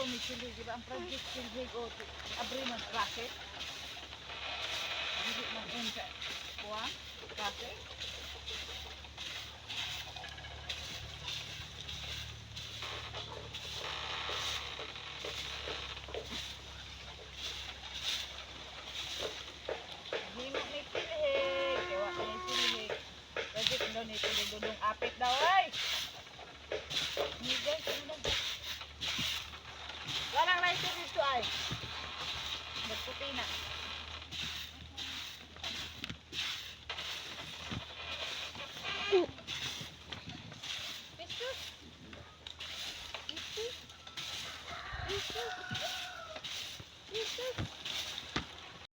May silhi, di ba? Ang project silhi o abri man racket. Dili man end sa kuan, racket. Himo ni silhig, kay wa kay silhig. Project daw ni tulong apit daw ay. Ni guys, ano lang. Walang lighter dito ay. Nagputi na.